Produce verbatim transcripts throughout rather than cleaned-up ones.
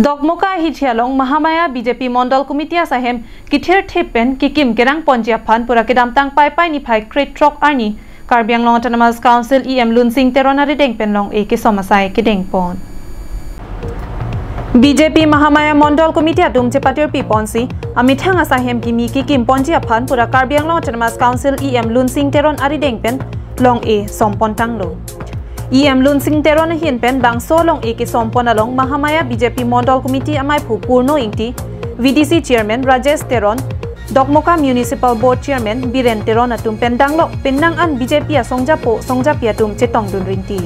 Dokmoka ahithi along Mahamaya B J P Mondol Committee asaihem kithirthip pen kekim kerang ponji aphan pura kedamtang Paipai niphai krethrok arni Karbi Anglong Autonomous Council E M Lunsing Teron arideng pen long-e kesom asai kedengpon. B J P Mahamaya Mondol Committee atum chepatirpi ponsi amethang asaihem kimi kekim ponji aphan pura Karbi Anglong Autonomous Council E M Lunsing Teron arideng pen long-e sompon tanglo. E M Lunsing Teron ahin pen bangso long-e kesompon along Mahamaya B J P Mondol Committee amaiphu Purno Ingti, V D C Chairman Rajesh Teron, Dokmoka Municipal Board Chairman Biren Teron atum pen danglok penang an B J P asongjapo songjapi atum chetongdun rinti.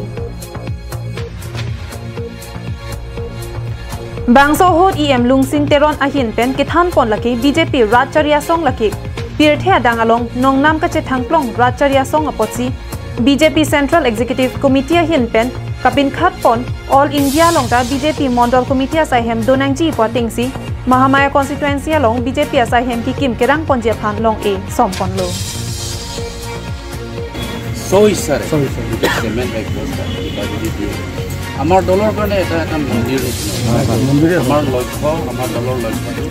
Bangso ahut E M Lunsing Teron ahin pen kethanpon lake B J P rat chari asong lake pirthe adang along nongnam kachethangplong rat chari asong apotsi B J P Central Executive Committee ahin pen kapinkhatpon All India along ta B J P Mondol Committee asaihem donangji pu atengsi Mahamaya Constituency along B J P asaihem kekim kerang ponji aphan long-e somponlo. স্ব ইচ্ছাৰে স্ব ইচ্ছাৰে। যিটো চেমেণ্ট এক্সপ'জ কিবা যদি দিয়ে, আমাৰ দলৰ কাৰণে এটা এটা মন্দিৰ নিচিনা। হয়, হয়, মন্দিৰে হয়। আমাৰ লক্ষ্য, আমাৰ দলৰ লক্ষ্যটো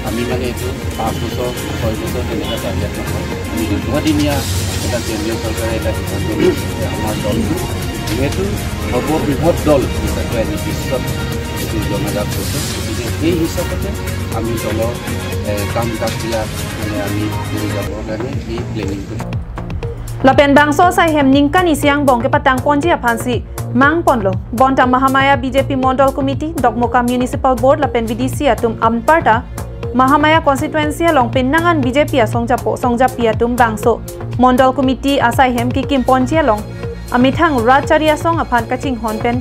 আমি মানে এইটো পাঁচ বছৰ, ছয় বছৰ তেনেকুৱা টাৰ্গেট নহয়। আমি দীৰ্ঘদিনীয়া এটা কেন্দ্ৰীয় চৰকাৰে এটা সিদ্ধান্ত লৈছে যে আমাৰ দলটো যিহেতু সৰ্ববৃহৎ দল হিচাপে আজি বিশ্বত এইটো জনাজাত হৈছে, গতিকে সেই হিচাপতে আমি দলৰ এ, কাম কাজবিলাক মানে আমি কৰি যাবৰ কাৰণে এই প্লেনিংটো Lapen bangso asaihem ningkan isi angbong kepatang ponji aphansi mangponlo. Bonta Mahamaya B J P Mondol Committee, Dokmoka Municipal Board lapen V D C atum anparta Mahamaya Constituency along penang an B J P asongjapo songjapi atum bangso Mondol Committee asaihem kekim ponji along amethang rat chari asong aphan kachinghon pen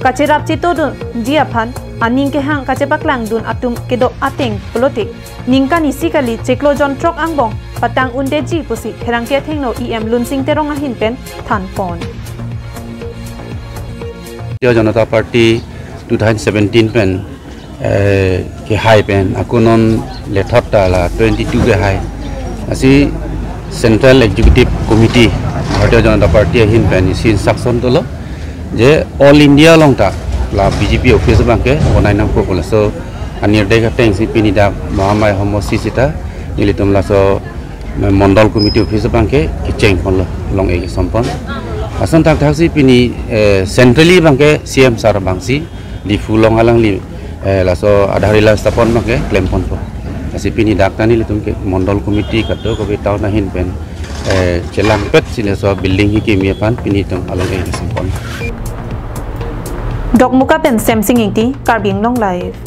kacherap chetongdunji aphan aning kehang kachepaklangdun atum kedo ateng pulote ningkan isi kali chiklo jonthrok angbong patang undetji pusi pherangke athengno E M Lunsing Teron ahin pen thanpon. Bharatiya Janata party two thousand seventeen পেন এ, kehai pen ako non lethot ta la twenty two kehai. Lasi Central Executive Committee Bharatiya Janata Party ahin pen isi instruction dolo je All India along ta la B J P office abangke bonai nangpo pu laso anirdesh atengsi pini dak Mahamaya homosti sita nelitum laso Mondol Committee office abangke kecheng ponlo long-e kesompon. Lason thakthaksi pini eh, centrally abangke C M sir abangsi Diphu along alangli eh, laso Adharshila Sthapon abangke klemponpo. Lasi pini dak ta nelitum ke Mondol Committee kadokave town ahin pen eh, chelangpetsi laso building kekimi aphan pini itum along-e kesompon. Dokmoka pen Semsing Ingti, Karbi Anglong Live.